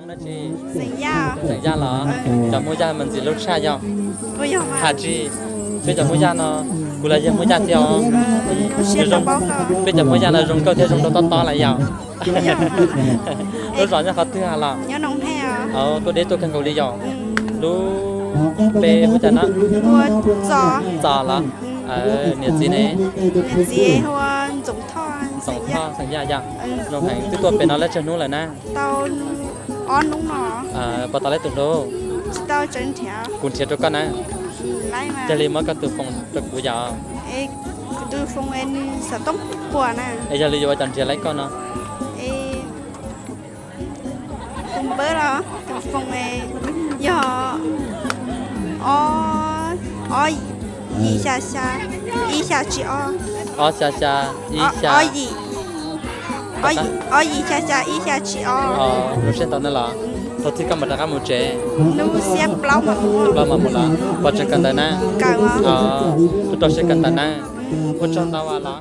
Xeem Yaj los? Cov Hmoob Yaj mas ntxim hlub tshaj yog. Has tsis, peb cov Hmoob Yaj no, kuv los yog Hmoob Yaj thiab os. Peb cov Hmoob Yaj no zoo nkauj thiab zoo rau tob tob lawm yom. Lub zos nyob qhov twg los? Tuaj deb tuaj kawg nkaus li yom. Lub npe hu cas no? Txos los? Niam txiv ne? Txoos Thoj xeem Yaj yom. Zoo heev, twb tuaj pem no lawv tsawg hnub lawm na? Puas tau lawm tus hlub? Kuv nrhiav rau koj na. Yog li muab koj tus foos rau kuv yom. Es yog li yuav ua cas nrhiav lawm koj no? Yog ob yim xya xya ib xya tsib ob. Ob xya xya ib xya. Ob yim xya xya ib xya tsib ob. Lub sij tau na los? Thaum twg koj mam rov qab mus tsev? Hnub xiab plaub mam mus los? Pov tseg kawm ntawv na. Ua rau siab kawm ntawv na. Ua tsaug ntau los.